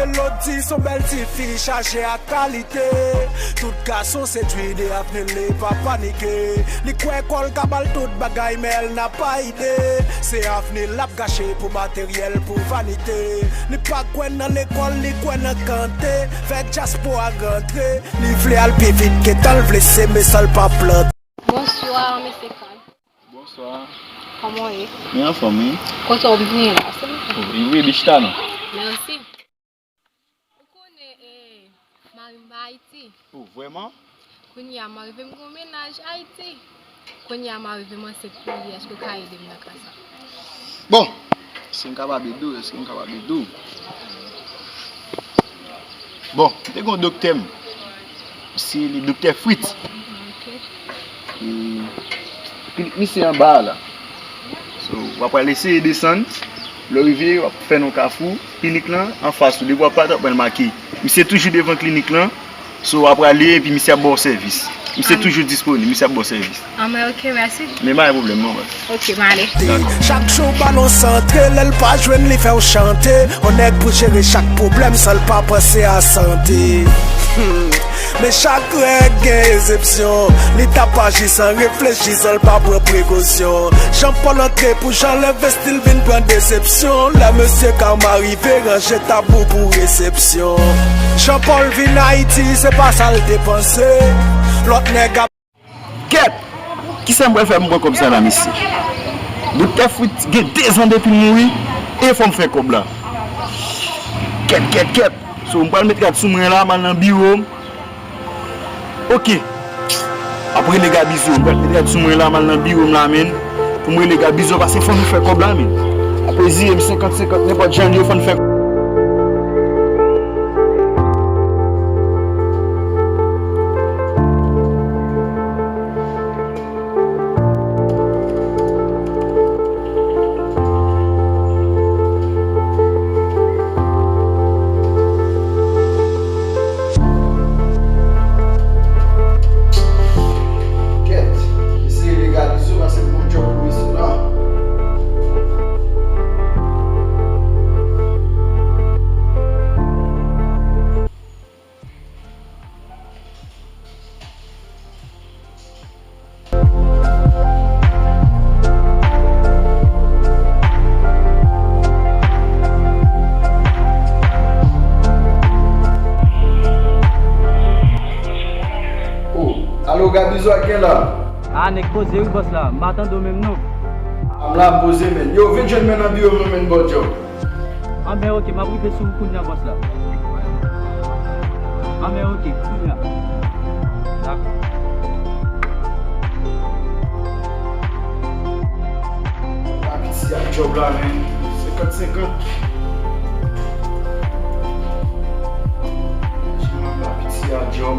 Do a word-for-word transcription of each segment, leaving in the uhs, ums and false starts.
Elodie se yon bèl tifi chaje ak kalite. Tout gason sedwi de Avnil, li pa panike. Li kwè kò l ka ba l tout bagay, men l napa ide. Se Avnil l ap gache pou materyèl, pou vanite. Li pa kwè nan lekòl, li kwè nan kante. Fè dyaspora rantre. Li vle al pi vit ke tan l vle seme san l pa plante. Bonswa, mesye Carl. Bonswa. Kòman w ye? Mwen anfòm, wi. Kote w vini la, silvouplè? Wi, wi, bich ta non. Mèsi. Ou konnen, eh, mari m pa Ayiti. Oh, vrèman? Kounye a, m rive m gen yon mennaj Ayiti. Kounye a, m rive m ansent pou li. Èske w ka ede m nan ka sa? Bon, èske m kapab ede w? Èske m kapab ede w? Bon, m te gen yon doktè m. Se li, Doktè Fritz. Ok. E, klinik misye anba a la. So, w ap pral eseye desann. Lè w rive, w ap fè nan kafou. Klinik lan anfas ou. Depi w ap pase, w ap pral make. Misye toujou devan klinik lan. So, w ap prale epi misye ap ba w sèvis. Misye toujou disponib, misye ap ba w sèvis. Anmwey, ok, mèsi. Men pa gen pwoblèm non, baz. Ok, m ale. Chak jou balon santre, lè l pa jwenn li fè w chante. On nèg pou jere chak pwoblèm san l pa panse a sante. Hmm. Men chak règ gen egzepsyon. Li t ap aji san reflechi, san l pa pran prekosyon. Jan Pòl antre pou Jan leve, still vin pran desepsyon. Lè mesye Karma rive, ranje tab ou pou resepsyon. Jan Pòl vin Ayiti, se pa sa l te panse. Lòt nèg ap Kèt! Kisa m pral fè pou m pran kòb sa la, mesye? Doktè Fritz gen dezan depi l mouri, e fò m fè kòb la. Kèt, kèt, kèt! So, m pral met rad sou mwen la, m al nan biwo m. Ok. Apre rele Gabizo, m pral met rad sou mwen la, m al nan biwo m la, menn. Pou m rele Gabizo, paske fò nou fè kòb la, menn. Apre ziye m senkant senkant, nenpòt jan l ye, fò n fè Kèt, eseye rele Gabizo, paske m gon djòb pou mesye la. Oh, alo, Gabizo, ak ken la? Ah, nèg poze wi, bòs la. M pa tande w menm non. Ah, m la, m poze, menn. Yo, vin jwenn mwen nan biwo m non, menn, bò djòb. Anben, ok, m ap rive sou ou kounye a, bòs la. Anben, ok, kounye a. Dakò. Ba piti a djòb la, menn. Senkant senkant. Jere m ba piti a djòb.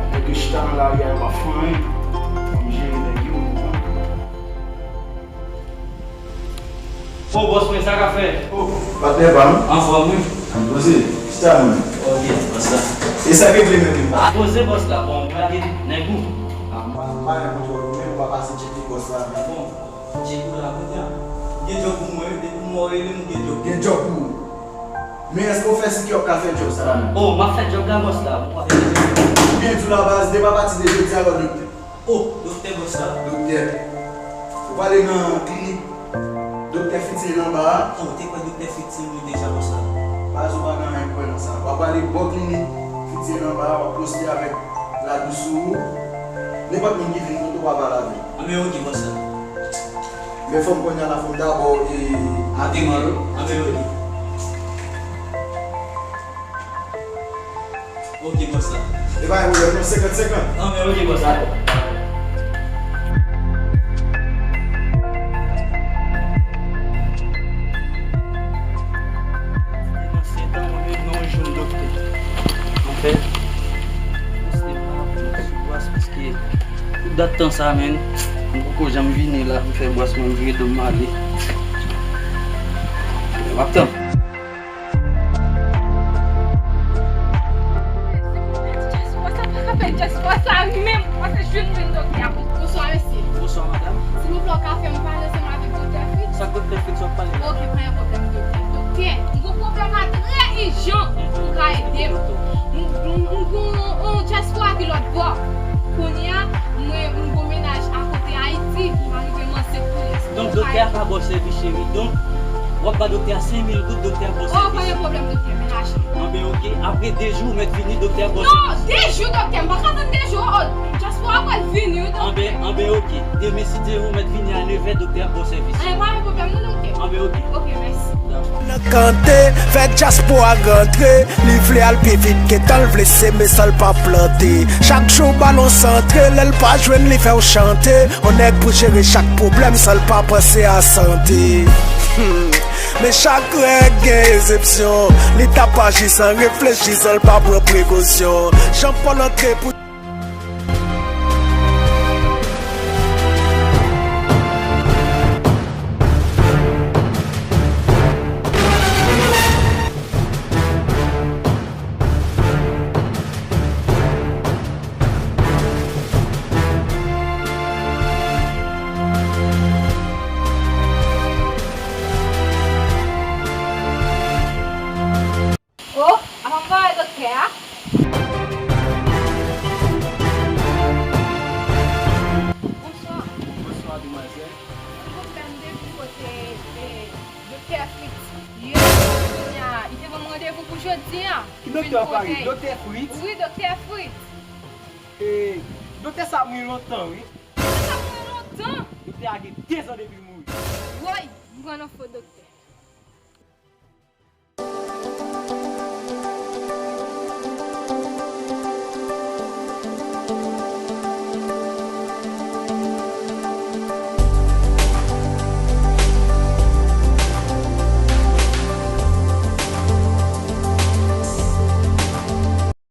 Nèg yo chita nan lari a, yo pa fè anyen. Fò m jere nèg yo. Oh, bòs mwen, sa k ap fèt? Oh, patnè pa m. Anfòm, wi. Ann poze. Chita, mwen. Ok, bòs la. E sa k regle menm? Pa poze, bòs la. Bon, mwen ap ede nèg ou. Ah, m pa, m pa gen kontwòl ou menm, ou pa pase tcheke bòs la. Bon, tcheke ou la kounye a. M gen djòb pou mwen, wi. Depi m wè w rele m, m gen djòb. Gen djòb pou ou. Men èske w fè si ke w ap ka fè djòb sa la menm? Oh, m ap fè djòb la, bòs la. Ou byen di w la, baz, depi apati de jodi a, lòt doktè. Oh, doktè, bòs la. Doktè. Ou prale nan klinik Doktè Fritz anba a. Oh, ou te kwè Doktè Fritz se mwen deja, bòs la. Baz, ou pa gen anyen pou wè nan sa. W ap prale bò klinik Fritz anba a, w ap poste avèk Ladous ou. Nenpòt moun ki vin kote w, w ap pale avè l. Anben, ok, bòs la. Men fò m kounye a la, fò m dabò, e, ateri yo. Anben, ok. Ok, bòs la. E pa yon pwoblèm, non, senkant senkant. Anben, ok, bòs la. Nan sèt an, mwen menm, non, jwenn doktè. Anfèt, mwen se pa sou bras paske tout dat tan sa, menn, mwen poko janm vini la, m fè bras mwen, m vire do m ale. M ap tann. Silvouplè, ti Jasper, sa pa ka fè Jasper sa menm, pase jwenn menm doktè a. Bonswa, mesye. Bonswa, madanm. Silvouplè, w ka fè m pale ansanm avèk Doktè Fritz? Sa k Doktè Fritz w ap pale la? Ok, pa gen pwoblèm, doktè. Doktè, m gon pwoblèm la trè ijan. M, m, m, m gon yon dyaspora ki lòt bò. Kounye a, mwen, m gon mennaj akote Ayiti, m arive m ansent pou li. Donk, doktè a pa ba w sèvis, cheri. Donk, w ap ba doktè a senk mil goud, doktè a ba w sèvis. Oh, pa gen pwoblèm, doktè, men lajan. Anben, oke. Apre de jou, ou mèt vini, doktè a ba w sèvis. Non, de jou, doktè, m pa ka tann de jou. Oh, dyaspora pral vini, wi, doktè. Anben, anben, oke. Demen, si Dye vle, ou mèt vini a nevè, doktè a ba w sèvis. Anben, pa gen pwoblèm, non, doktè. Anben, oke. Oke, mèsi. Nan kante, fè dyaspora rantre, li vle al pi vit ke tan l vle seme san l pa plante. Chak jou balon santre, lè l pa jwenn li fè w chante. On nèg pou jere chak pwoblèm san l pa panse a sante. Hmm. Men chak règ gen egzepsyon. Li t ap aji san reflechi, san l pa pran prekosyon. Jan Pòl antre pou Oh, avan m ba w doktè a. Bonswa. Bonswa, demwazèl. Silvouplè, m te vin kote, e, doktè Fritz yè, kounye a, li te ban m randevou pou jodi a. Ki doktè w ap pale? Doktè Fritz? Wi, doktè Fritz. E, doktè sa mouri lontan, wi. Doktè sa mouri lontan? Doktè a gen de zan depi l mouri. Woy, m pran nan fo, doktè.